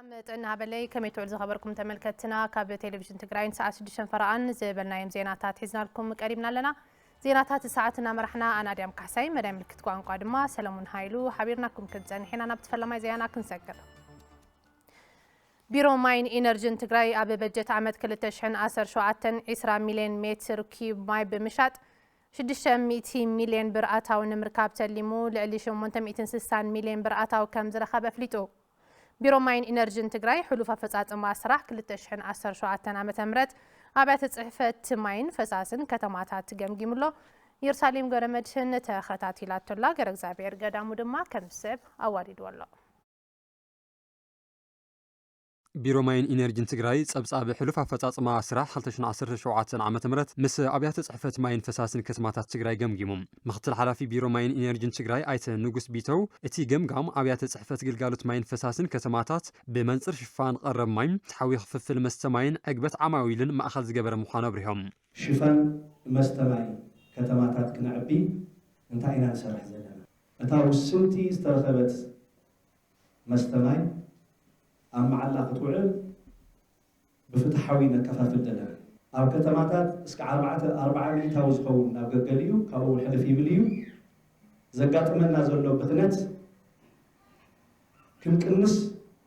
ሰላም ጥዕና ሃበለይ፣ ከመይ ትውዕሉ ዝኸበርኩም ተመልከትትና? ካብ ቴሌቪዥን ትግራይ ንሰዓት ሽዱሽተ ፈረቓን ዝበልናዮም ዜናታት ሒዝናልኩም ቀሪብና ኣለና። ዜናታት ሰዓት እናመራሕና ኣናድያም ካሕሳይ፣ መዳይ ምልክት ቋንቋ ድማ ሰለሙን ሃይሉ ሓቢርናኩም ክንጸንሕ ኢና። ናብቲ ፈለማይ ዜና ክንሰግር። ቢሮ ማይን ኢነርጂን ትግራይ ኣብ በጀት ዓመት ክልተ ሽሕን ዓሰርተ ሸውዓተን ዒስራ ሚልዮን ሜትር ኪዩብ ማይ ብምሻጥ ሽዱሽተ ሚእቲ ሚልዮን ብር ኣታዊ ንምርካብ ተሊሙ ልዕሊ ሸሞንተ ሚእትን ስሳን ሚልዮን ብር ኣታዊ ከም ዝረኸበ ኣፍሊጡ። ቢሮ ማይን ኢነርጂን ትግራይ ሕሉፍ ኣፈፃፅማ ስራሕ ክልተ ሽሕን ዓሰርተ ሸውዓተን ዓመተ ምህረት ኣብያተ ፅሕፈት ማይን ፈሳስን ከተማታት ገምጊሙሎ። ኢየሩሳሌም ገብረመድህን ተኸታቲላቶላ፣ ገረ እግዚኣብሔር ገዳሙ ድማ ከም ዝስዕብ ኣዋዲድዎ ኣሎ። ቢሮ ማይን ኢነርጂን ትግራይ ጸብጻብ ሕሉፍ ኣፈጻጽማ ስራሕ ክልተ ሽሕን ዓሰርተ ሸውዓተን ዓመተ ምህረት ምስ ኣብያተ ጽሕፈት ማይን ፈሳስን ከተማታት ትግራይ ገምጊሙ። ምክትል ሓላፊ ቢሮ ማይን ኢነርጂን ትግራይ ኣይተ ንጉስ ቢተው፣ እቲ ገምጋም ኣብያተ ጽሕፈት ግልጋሎት ማይን ፈሳስን ከተማታት ብመንጽር ሽፋን ቀረብ ማይ፣ ፍትሓዊ ክፍፍል መስተ ማይን ዕግበት ዓማዊልን ማእኸል ዝገበረ ምዃኑ ኣብሪሆም። ሽፋን መስተ ማይ ከተማታት ክነዕቢ እንታይ ኢና ንሰርሕ ዘለና? እታ ውስንቲ ዝተረኸበት መስተ ማይ ኣብ መዓላ ክትውዕል ብፍትሓዊ ነከፋፍል ዘለና። ኣብ ከተማታት እስከ ኣርባዕተ፣ ኣርብዓ ሚእታዊ ዝኸውን ናብ ገገሊኡ ካብኡ ሕልፍ ይብል እዩ። ዘጋጥመና ዘሎ ብኽነት ክንቅንስ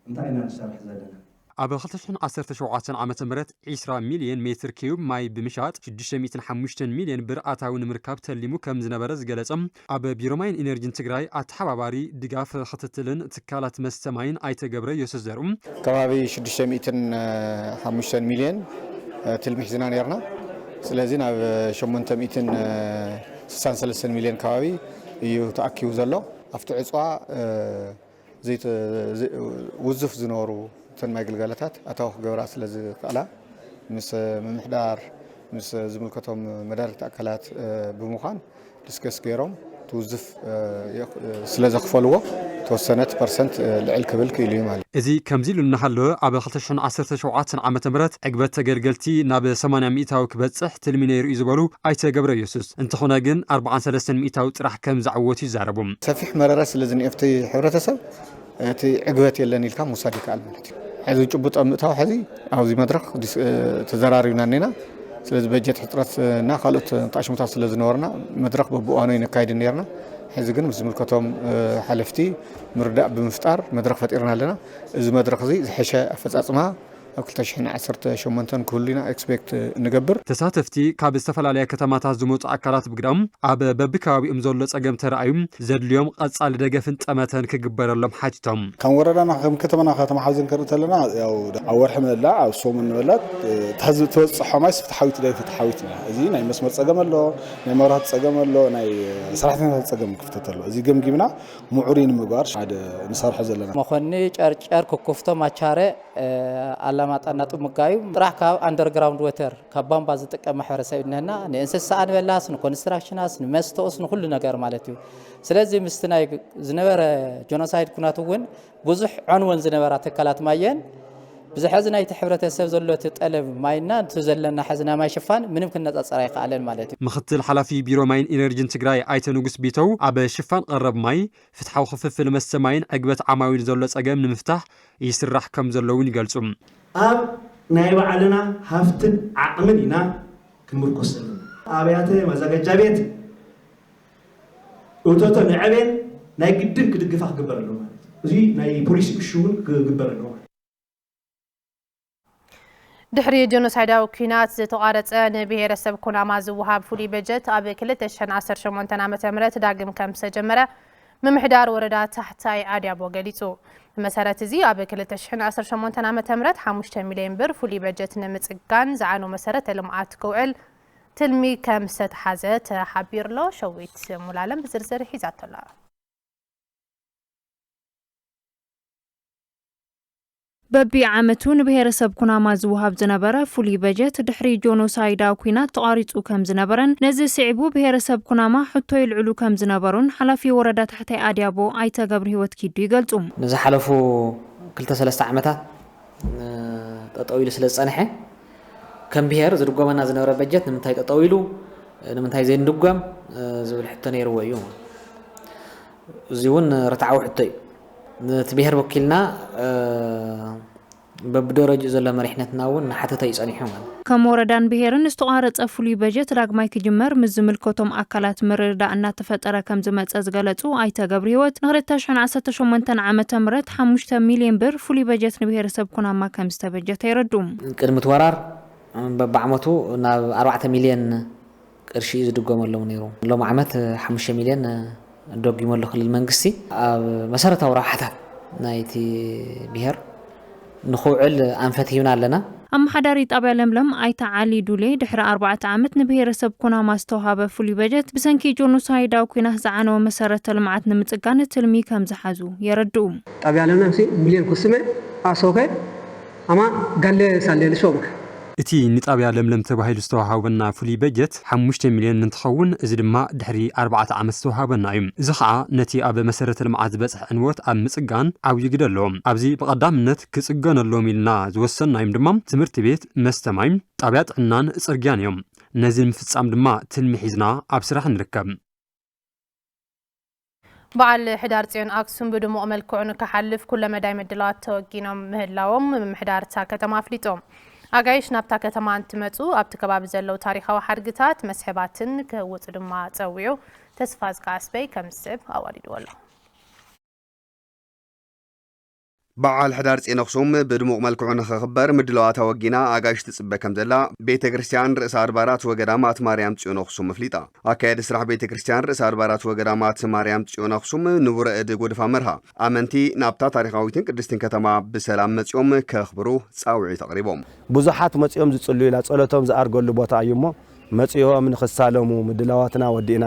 እንታይ ኢና ንሰርሕ ዘለና? ኣብ ክልተ ሽሕን ዓሰርተ ሸውዓተን ዓመተ ምህረት ዒስራ ሚልዮን ሜትር ኪዩብ ማይ ብምሻጥ ሽዱሽተ ሚእትን ሓሙሽተን ሚልዮን ብር ኣታዊ ንምርካብ ተሊሙ ከም ዝነበረ ዝገለጸ ኣብ ቢሮ ማይን ኢነርጂን ትግራይ ኣተሓባባሪ ድጋፍ ክትትልን ትካላት መስተ ማይን ኣይተ ገብረ ዮሱስ ዘርኡ፣ ከባቢ ሽዱሽተ ሚእትን ሓሙሽተን ሚልዮን ትልሚ ሒዝና ነርና። ስለዚ ናብ ሸሞንተ ሚእትን ስሳን ሰለስተን ሚልዮን ከባቢ እዩ ተኣኪቡ ዘሎ። ኣብቲ ዕፅዋ ዘይተ-፣ ዘ-፣ ውዙፍ ዝነበሩ እተን ማይ ግልጋሎታት ኣታዊ ክገብራ ስለ ዝኽእላ፣ ምስ ምምሕዳር፣ ምስ ዝምልከቶም መዳርግቲ ኣካላት፣ እ፣ ብምዃን ዲስከስ ገይሮም፣ እቲ ውዙፍ፣ እ፣ የ-፣ እ፣ ስለ ዘኽፈልዎ፣ ተወሰነት ፐርሰንት፣ እ፣ ልዕል ክብል ክኢሉ እዩ ማለት እዩ። እዚ ከምዚ ኢሉ እናሃለወ፣ ኣብ ክልተ ሽሕን ዓሰርተ ሸውዓተን ዓመተ ምህረት ዕግበት ተገልገልቲ ናብ ሰማንያ ሚእታዊ ክበጽሕ ትልሚ ነይሩ እዩ ዝበሉ ኣይተ ገብረ ኢየሱስ፣ እንተኾነ ግን ኣርብዓን ሰለስተን ሚእታዊ ጥራሕ ከም ዘዕወቱ ይዛረቡ። ሰፊሕ መረረት ስለ ዝኒኦ ኣብቲ ሕብረተሰብ፣ እቲ ዕግበት የለን ኢልካ ምውሳድ ይከኣል ማለት እዩ። ሕዚ ጭቡጥ ኣብ ምእታው፣ ሕዚ ኣብዚ መድረኽ ዲስ-፣ ተዘራሪብና እኒና። ስለዚ በጀት ሕፅረት እና ካልኦት ጣሽሙታት ስለ ዝነበሩና፣ መድረኽ በብእዋኑ ኣይነካይድን ነርና። ሕዚ ግን ምስ ዝምልከቶም ሓለፍቲ ምርዳእ ብምፍጣር መድረኽ ፈጢርና ኣለና። እዚ መድረኽ እዚ ዝሐሸ ኣፈፃፅማ ኣብ ክልተ ሽሕን ዓሰርተ ሸሞንተን ክህሉ ኢና ኤክስፔክት እንገብር። ተሳተፍቲ ካብ ዝተፈላለያ ከተማታት ዝመፁ ኣካላት ብግዳም፣ ኣብ በብከባቢኦም ዘሎ ፀገም ተረኣዩ ዘድልዮም ቀፃሊ ደገፍን ጠመተን ክግበረሎም ሓቲቶም። ከም ወረዳና፣ ከም ከተማና፣ ከተማ ሓውዜን ክንርኢ ተለና፣ ያው ኣብ ወርሒ መላ፣ ኣብ ሰሙን መላ፣ እቲ ህዝቢ ትበፅሖ ማይ ፍትሓዊት ደይ ፍትሓዊት እያ። እዚ ናይ መስመር ፀገም ኣሎ፣ ናይ መብራህቲ ፀገም ኣሎ፣ ናይ ሰራሕተኛታት ፀገም ክፍተት ኣሎ። እዚ ገምጊምና ምዑር እዩ ንምግባር ሓደ ንሰርሖ ዘለና። መኾኒ፣ ጨርጨር፣ ክኩፍቶ፣ ማቻረ፣ ኣላማጣና ጥሙጋዩ ጥራሕ ካብ ኣንደርግራውንድ ወተር፣ ካብ ቧንቧ ዝጥቀም ማሕበረሰብ እነና፣ ንእንስሳ ኣንበላስ፣ ንኮንስትራክሽናስ፣ ንመስተኦስ፣ ንኩሉ ነገር ማለት እዩ። ስለዚ ምስቲ ናይ ዝነበረ ጆኖሳይድ ኩናት እውን ብዙሕ ዕንወን ዝነበራ ትካላት ማየን፣ ብዚ ሕዚ ናይቲ ሕብረተሰብ ዘሎ እቲ ጠለብ ማይና እቲ ዘለና ሕዚ ናይ ማይ ሽፋን ምንም ክነጻጸር ኣይከኣለን ማለት እዩ። ምክትል ሓላፊ ቢሮ ማይን ኢነርጂን ትግራይ ኣይተ ንጉስ ቢተው፣ ኣብ ሽፋን ቀረብ ማይ፣ ፍትሓዊ ክፍፍል መስተ ማይን ዕግበት ዓማዊል ዘሎ ጸገም ንምፍታሕ ይስራሕ ከም ዘሎ እውን ይገልጹ። ኣብ ናይ ባዕልና ሃፍትን ዓቕምን ኢና ክንምርኮስ ዘለና። ኣብያተ ማዘጋጃ ቤት እቶቶ ንዕቤን ናይ ግድን ክድግፋ ክግበር ኣለዎ ማለት እዩ። እዚ ናይ ፖሊሲ እሹ እውን ክግበር ኣለዎ ማለት እዩ። ድሕሪ ጀኖሳይዳዊ ኲናት ዝተቋረጸ ንብሄረሰብ ኩናማ ዝወሃብ ፍሉይ በጀት ኣብ ክልተ ሽሕን ዓሰርተ ሸሞንተን ዓመተ ምህረት ዳግም ከም ዝተጀመረ ምምሕዳር ወረዳ ታሕታይ ኣድያቦ ገሊጹ። ብመሰረት እዚ ኣብ ክልተ ሽሕን ዓሰርተ ሸሞንተን ዓመተ ምህረት ሓሙሽተ ሚልዮን ብር ፍሉይ በጀት ንምጽጋን ዝዓኑ መሰረተ ልምዓት ክውዕል ትልሚ ከም ዝተተሓዘ ተሓቢሩሎ። ሸዊት ሙላለም ብዝርዝር ሒዛቶ ኣላ። በቢዓመቱ ንብሄረሰብ ኩናማ ዝወሃብ ዝነበረ ፍሉይ በጀት ድሕሪ ጆኖሳይዳዊ ኲናት ተቋሪጹ ከም ዝነበረን ነዚ ስዒቡ ብሄረሰብ ኩናማ ሕቶ የልዕሉ ከም ዝነበሩን ሓላፊ ወረዳ ታሕታይ ኣድያቦ ኣይተ ገብረህይወት ኪዱ ይገልጹ። ንዝሓለፉ ክልተ ሰለስተ ዓመታት፣ እ፣ ጠጠው ኢሉ ስለ ዝጸንሐ ከም ብሄር ዝድጎመና ዝነበረ በጀት ንምንታይ ጠጠው ኢሉ፣ ንምንታይ ዘይንድጎም፣ እ፣ ዝብል ሕቶ ነይርዎ እዩ። እዚ እውን ርትዓዊ ሕቶ እዩ። እቲ ብሄር ወኪልና በብደረጅኡ ዘሎ መሪሕነትና እውን እናሓተተ እዩ ጸኒሑ ማለት። ከም ወረዳን ብሄርን ዝተቋረፀ ፍሉይ በጀት ዳግማይ ክጅመር ምስ ዝምልከቶም ኣካላት ምርድዳእ እናተፈጠረ ከም ዝመፀ ዝገለፁ ኣይተ ገብረሂወት፣ ን ክልተ ሽሕን ዓሰርተ ሸሞንተን ዓመተ ምህረት ሓሙሽተ ሚልዮን ብር ፍሉይ በጀት ንብሄረሰብ ኩናማ ከም ዝተበጀተ የረድኡ። ቅድሚ እቲ ወራር በብዓመቱ ናብ ኣርባዕተ ሚልዮን ቅርሺ እዩ ዝድጎመሎም ነይሩ። ሎሚ ዓመት ሓሙሽተ ሚልዮን ደጒሙ ኣሎ ክልል መንግስቲ። ኣብ መሰረታዊ ረብሓታት ናይቲ ብሄር ንኽውዕል ኣንፈት ሂብና ኣለና። ኣመሓዳሪ ጣብያ ለምለም ኣይተ ዓሊ ዱሌ፣ ድሕሪ ኣርባዕተ ዓመት ንብሄረሰብ ኩናማ ዝተውሃበ ፍሉይ በጀት ብሰንኪ ጆኖሳይዳዊ ኲናት ዝዓነወ መሰረተ ልምዓት ንምፅጋን ትልሚ ከም ዝሓዙ የረድኡ። ጣብያ ለምለም ሚልዮን ኩስመ ኣሶከ ኣማ ጋለ ሳሌ ልሾመ። እቲ ንጣብያ ለምለም ተባሂሉ ዝተወሃበና ፍሉይ በጀት ሓሙሽተ ሚልዮን እንትኸውን፣ እዚ ድማ ድሕሪ ኣርባዕተ ዓመት ዝተወሃበና እዩ። እዚ ኸዓ ነቲ ኣብ መሰረተ ልምዓት ዝበፅሐ ዕንወት ኣብ ምፅጋን ዓብዩ ግደ ኣለዎ። ኣብዚ ብቐዳምነት ክፅገነሎም ኢልና ዝወሰንናዮም ድማ ትምህርቲ ቤት፣ መስተ ማይ፣ ጣብያ ጥዕናን ፅርግያን እዮም። ነዚ ንምፍፃም ድማ ትልሚ ሒዝና ኣብ ስራሕ ንርከብ። በዓል ሕዳር ፅዮን ኣክሱም ብድሙቕ መልክዑ ንክሓልፍ ኩለመዳይ ምድላዋት ተወጊኖም ምህላዎም ምምሕዳር እታ ከተማ ኣፍሊጦም። ኣጋይሽ ናብታ ከተማ እንትመፁ ኣብቲ ከባቢ ዘለዉ ታሪኻዊ ሓድግታት መስሕባትን ክህውፁ ድማ ፀዊዑ። ተስፋ ዝከኣስበይ ከም ዝስዕብ ኣዋዲድዎ ኣሎ። በዓል ሕዳር ጽዮን ኣኽሱም ብድሙቕ መልክዑ ንኽኽበር ምድላዋት ኣወጊና ኣጋይሽ ትጽበ ከም ዘላ ቤተ ክርስቲያን ርእሰ ኣድባራት ወገዳማት ማርያም ጽዮን ኣኽሱም ኣፍሊጣ። ኣካየዲ ስራሕ ቤተ ክርስቲያን ርእሰ ኣድባራት ወገዳማት ማርያም ጽዮን ኣኽሱም ንቡረ እድ ጎድፋ መርሃ ኣመንቲ ናብታ ታሪኻዊትን ቅድስትን ከተማ ብሰላም መጺኦም ከኽብሩ ጻውዒት ኣቕሪቦም። ብዙሓት መጺኦም ዝጽልዩላ ጸሎቶም ዝኣርገሉ ቦታ እዩ እሞ መጺኦም ንኽሳለሙ ምድላዋትና ወዲእና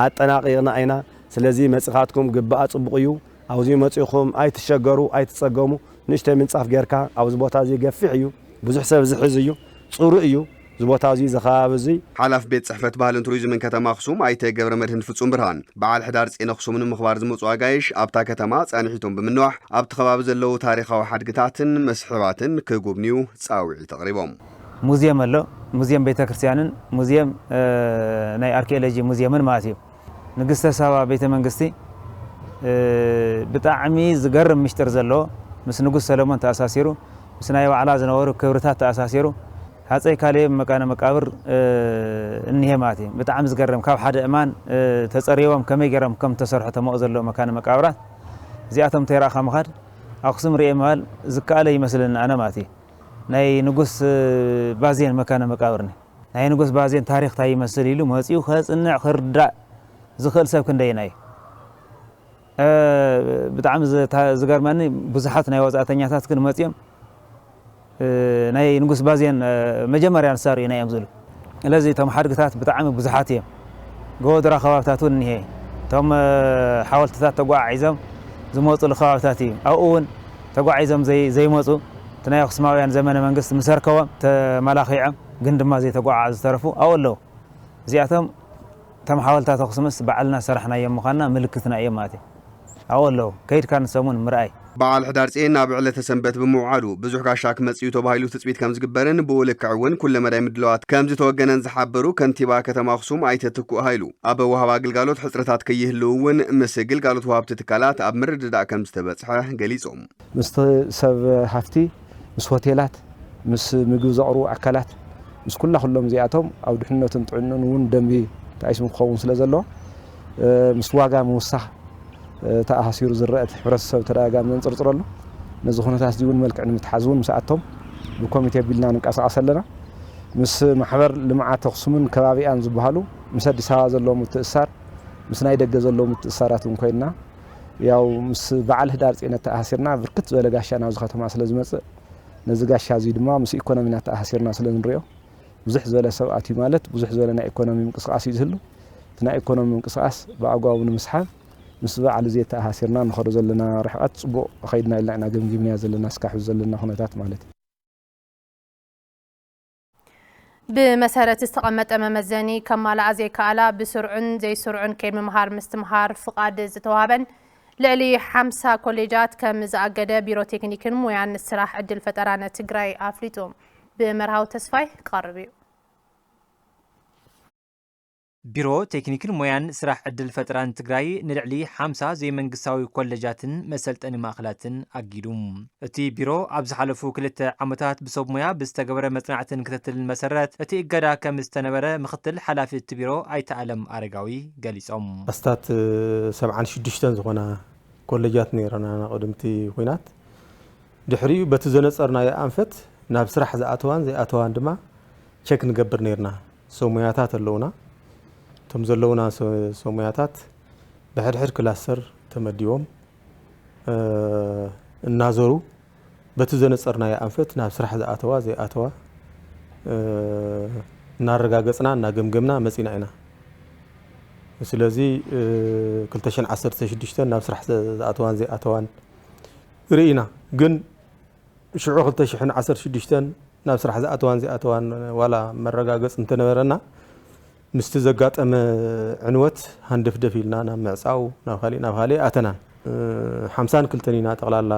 ኣጠናቒቕና ኢና። ስለዚ መጺኻትኩም ግብኣ ጽቡቕ እዩ። ኣብዚ መጺኹም ኣይትሸገሩ ኣይትጸገሙ። ንእሽተይ ምንጻፍ ጌርካ ኣብዚ ቦታ እዚ ገፊሕ እዩ። ብዙሕ ሰብ ዝሕዝ እዩ። ጽሩይ እዩ። እዚ ቦታ እዚ እዚ ከባቢ እዚ። ሓላፊ ቤት ጽሕፈት ባህልን ቱሪዝምን ከተማ ኣኽሱም ኣይተ ገብረመድህን ፍጹም ብርሃን በዓል ሕዳር ጼን ኣኽሱም ንምኽባር ዝመጹ ኣጋይሽ ኣብታ ከተማ ጻንሒቶም ብምንዋሕ ኣብቲ ከባቢ ዘለዉ ታሪኻዊ ሓድግታትን መስሕባትን ክጉብንዩ ጻውዒት ኣቕሪቦም። ሙዝየም ኣሎ። ሙዝየም ቤተ ክርስቲያንን ሙዝየም ናይ ኣርኪኦሎጂ ሙዝየምን ማለት እዩ። ንግስተ ሳባ ቤተ መንግስቲ ብጣዕሚ ዝገርም ምሽጥር ዘለዎ ምስ ንጉስ ሰለሞን ተኣሳሲሩ ምስ ናይ ባዕላ ዝነበሩ ክብርታት ተኣሳሲሩ ሃፀይ ካሌብ መካነ መቃብር እኒሀ ማለት እዩ። ብጣዕሚ ዝገርም ካብ ሓደ እማን ተፀሪቦም ከመይ ገይሮም ከም ተሰርሑ ተመኡ ዘለዎ መካነ መቃብራት እዚኣቶም ተይረእኻ ምኻድ ኣክሱም ርኤ ምባል ዝከኣለ ይመስለኒ ኣነ ማለት እዩ። ናይ ንጉስ ባዜን መካነ መቃብር ናይ ንጉስ ባዜን ታሪክ ታይ ይመስል ኢሉ መፂኡ ከፅንዕ ክርዳእ ዝኽእል ሰብ ክንደየናይ እዩ። ብጣዕሚ ዝገርመኒ ብዙሓት ናይ ወፃእተኛታት ግን መፂኦም ናይ ንጉስ ባዜን መጀመርያ ንሳ ርኢና እዮም ዝብሉ። ስለዚ እቶም ሓድግታት ብጣዕሚ ብዙሓት እዮም። ጎቦ ድራ ከባብታት እውን እኒሀ። እቶም ሓወልትታት ተጓዓዒዞም ዝመፁሉ ከባብታት እዩ። ኣብኡ እውን ተጓዒዞም ዘይመፁ እቲ ናይ ኣክሱማውያን ዘመነ መንግስቲ ምስ ኣርከቦም ተመላኺዖም ግን ድማ ዘይተጓዓዓዙ ዝተረፉ ኣብኡ ኣለዉ። እዚኣቶም እቶም ሓወልታት ኣኽሱምስ ባዕልና ዝሰራሕናዮም ምዃንና ምልክትና እዮም ማለት እዩ። ኣብኡ ኣለዉ። ከይድካ ንሶም እውን ምርኣይ። በዓል ሕዳር ጼን ኣብ ዕለተ ሰንበት ብምውዓሉ ብዙሕ ጋሻ ክመጽእ እዩ ተባሂሉ ትጽቢት ከም ዝግበርን ብኡ ልክዕ እውን ኩለ መዳይ ምድላዋት ከም ዝተወገነን ዝሓበሩ ከንቲባ ከተማ ኣኽሱም ኣይተ ትኩእ ሃይሉ ኣብ ወሃባ ግልጋሎት ሕጽረታት ከይህልው እውን ምስ ግልጋሎት ወሃብቲ ትካላት ኣብ ምርድዳእ ከም ዝተበጽሐ ገሊጾም። ምስቲ ሰብ ሃፍቲ፣ ምስ ሆቴላት፣ ምስ ምግቢ ዘቕርቡ ኣካላት፣ ምስ ኩላ ኩሎም እዚኣቶም ኣብ ድሕነቱን ጥዕንኡን እውን ደንቢ ተኣይሱ ክኸውን ስለ ዘለዎ፣ ምስ ዋጋ ምውሳኽ ተኣሳሲሩ ዝረአ እቲ ሕብረተሰብ ተደጋጋሚ ዘንፅርፅረሉ፣ ነዚ ኩነታት እዚ እውን መልክዕ ንምትሓዝ እውን ምስኣቶም ብኮሚቴ ኣቢልና ንንቀሳቐስ ኣለና። ምስ ማሕበር ልምዓት ኣኽሱምን ከባቢኣን ዝበሃሉ ምስ ኣዲስ ኣበባ ዘለዎ ምትእስሳር፣ ምስ ናይ ደገ ዘለዎ ምትእስሳራት እውን ኮይንና፣ ያው ምስ በዓል ህዳር ጼን ኣተኣሳሲርና ብርክት ዝበለ ጋሻ ናብዚ ከተማ ስለ ዝመፅእ፣ ነዚ ጋሻ እዚ ድማ ምስ ኢኮኖሚና ኣተኣሳሲርና ስለ ንሪኦ፣ ብዙሕ ዝበለ ሰብ ኣትዩ ማለት ብዙሕ ዝበለ ናይ ኢኮኖሚ ምንቅስቓስ እዩ ዝህሉ። እቲ ናይ ኢኮኖሚ ምንቅስቓስ ብኣግባቡ ንምስሓብ ምስ በዓል እዚ ኣተኣሳሲርና ንኸዶ ዘለና ርሕቐት ፅቡቕ ኸይድና ኢልና ኢና ገምጊምናዮ ዘለና እስካብ ሕዚ ዘለና ኩነታት ማለት እዩ። ብመሰረት ዝተቐመጠ መመዘኒ ከማልኣ ዘይከኣላ ብስሩዕን ዘይስሩዕን ከይዲ ምምሃር ምስትምሃር ፍቓድ ዝተውሃበን ልዕሊ ሓምሳ ኮሌጃት ከም ዝኣገደ ቢሮ ቴክኒክን ሙያን ስራሕ ዕድል ፈጠራን ትግራይ ኣፍሊጡ። ብመርሃዊ ተስፋይ ክቐርብ እዩ። ቢሮ ቴክኒክን ሞያን ስራሕ ዕድል ፈጠራን ትግራይ ንልዕሊ ሓምሳ ዘይመንግስታዊ ኮሌጃትን መሰልጠኒ ማእኸላትን ኣጊዱ። እቲ ቢሮ ኣብ ዝሓለፉ ክልተ ዓመታት ብሰብ ሞያ ብዝተገበረ መጽናዕትን ክትትልን መሰረት እቲ እገዳ ከም ዝተነበረ ምክትል ሓላፊ እቲ ቢሮ ኣይተ ኣለም ኣረጋዊ ገሊጾም። ኣስታት ሰብዓን ሽዱሽተን ዝኾና ኮሌጃት ነይረና ቅድምቲ ኹናት። ድሕሪኡ በቲ ዘነጸርናዮ ኣንፈት ናብ ስራሕ ዝኣተዋን ዘይኣተዋን ድማ ቸክ ንገብር ነይርና። ሰሙያታት ኣለውና። እቶም ዘለውና ሰ-፣ ሰሙያታት ብሕድሕድ ክላስተር ተመዲቦም፣ እ፣ እናዞሩ በቲ ዘነጸርናዮ ኣንፈት ናብ ስራሕ ዝኣተዋ ዘይኣተዋ፣ እ፣ እናረጋገጽና እናገምገምና መጺና ኢና። ስለዚ፣ እ፣ ክልተ ሽሕን ዓሰርተ ሽዱሽተን ናብ ስራሕ ዘ-፣ ዝኣተዋን ዘይኣተዋን ርኢና። ግን ሽዑ ክልተ ሽሕን ዓሰርተ ሽዱሽተን ናብ ስራሕ ዝኣተዋን ዘይኣተዋን ዋላ መረጋገጽ እንተነበረና፣ ምስቲ ዘጋጠመ ዕንወት ሃንደፍደፍ ኢልና ናብ ምዕጻው፣ ናብ ካሊእ፣ ናብ ካሊእ ኣተናን። እ፣ ሓምሳን ክልተን ኢና ጠቕላላ፣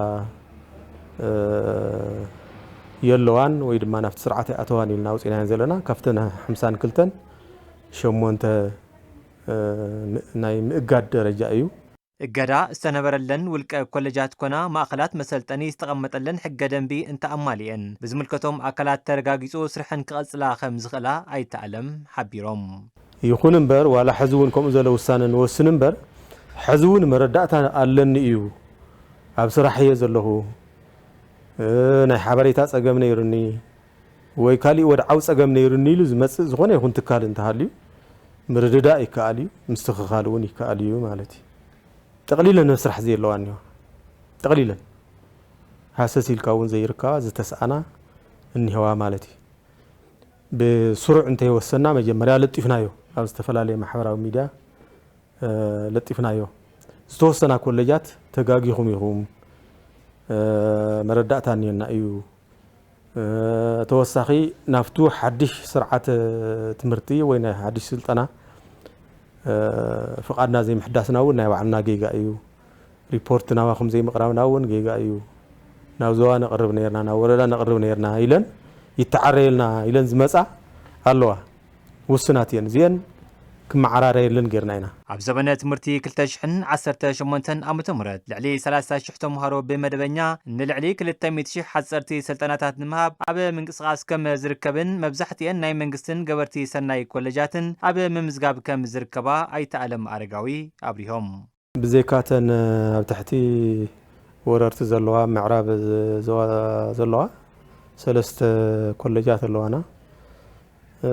እ፣ የለዋን ወይ ድማ ናብቲ ስርዓት ኣይኣተዋን ኢልና ኣውጺናየን ዘለና። ካብተን ሓምሳን ክልተን ሸሞንተ፣ እ፣ ም-፣ ናይ ምእጋድ ደረጃ እዩ። እገዳ ዝተነበረለን ውልቀ ኮሌጃት ኮና ማእኸላት መሰልጠኒ ዝተቐመጠለን ሕገ ደንቢ እንተኣማሊኤን ብዝምልከቶም ኣካላት ተረጋጊጹ ስርሐን ክቐጽላ ከም ዝኽእላ ኣይተ ኣለም ሓቢሮም። ይኹን እምበር ዋላ ሕዚ እውን ከምኡ ዘለ ውሳነ ንወስን እምበር ሕዚ እውን መረዳእታ ኣለኒ እዩ። ኣብ ስራሕ እየ ዘለኹ። እ፣ ናይ ሓበሬታ ጸገም ነይሩኒ ወይ ካሊእ ወድዓዊ ጸገም ነይሩኒ ኢሉ ዝመጽእ ዝኾነ ይኹን ትካል እንተሃልዩ ምርድዳእ ይከኣል እዩ፣ ምስትኽኻል እውን ይከኣል እዩ ማለት እዩ። ጠቕሊለን ኣብ ስራሕ ዘየለዋ እኒዋ። ጠቕሊለን። ሃሰስ ኢልካ እውን ዘይርከባ ዝተስኣና እኒህዋ ማለት እዩ። ብስሩዕ እንተይወሰና መጀመርያ ለጢፍናዮ። ኣብ ዝተፈላለየ ማሕበራዊ ሚድያ፣ እ፣ ለጢፍናዮ። ዝተወሰና ኮሌጃት ተጋጊኹም ኢኹም፣ እ፣ መረዳእታ እኒኦና እዩ። እ፣ ተወሳኺ ናብቱ ሓድሽ ስርዓተ ትምህርቲ ወይ ናይ ሓድሽ ስልጠና፣ እ፣ ፍቓድና ዘይምሕዳስና እውን ናይ ባዕልና ጌጋ እዩ። ሪፖርት ናባኹም ዘይምቕራብና እውን ጌጋ እዩ። ናብ ዞባ ነቕርብ ነይርና፣ ናብ ወረዳ ነቕርብ ነይርና ኢለን ይተዓረየልና ኢለን ዝመጻ ኣለዋ። ውስናት እየን። እዚአን ክመዓራረየለን ጌርና ኢና። ኣብ ዘበነ ትምህርቲ ክልተ ሽሕን ዓሰርተ ሸሞንተን ዓመተ ምህረት ልዕሊ ሰላሳ ሽሕ ተምሃሮ ብመደበኛ ንልዕሊ ክልተ ሚእቲ ሽሕ ሓጸርቲ ስልጠናታት ንምሃብ ኣብ ምንቅስቓስ ከም ዝርከብን መብዛሕትኤን ናይ መንግስትን ገበርቲ ሰናይ ኮሌጃትን ኣብ ምምዝጋብ ከም ዝርከባ ኣይተ ኣለም ኣረጋዊ ኣብሪሆም። ብዘይካተን ኣብ ትሕቲ ወረርቲ ዘለዋ፣ ምዕራብ ዞባ ዘለዋ ሰለስተ ኮሌጃት ኣለዋና። እ፣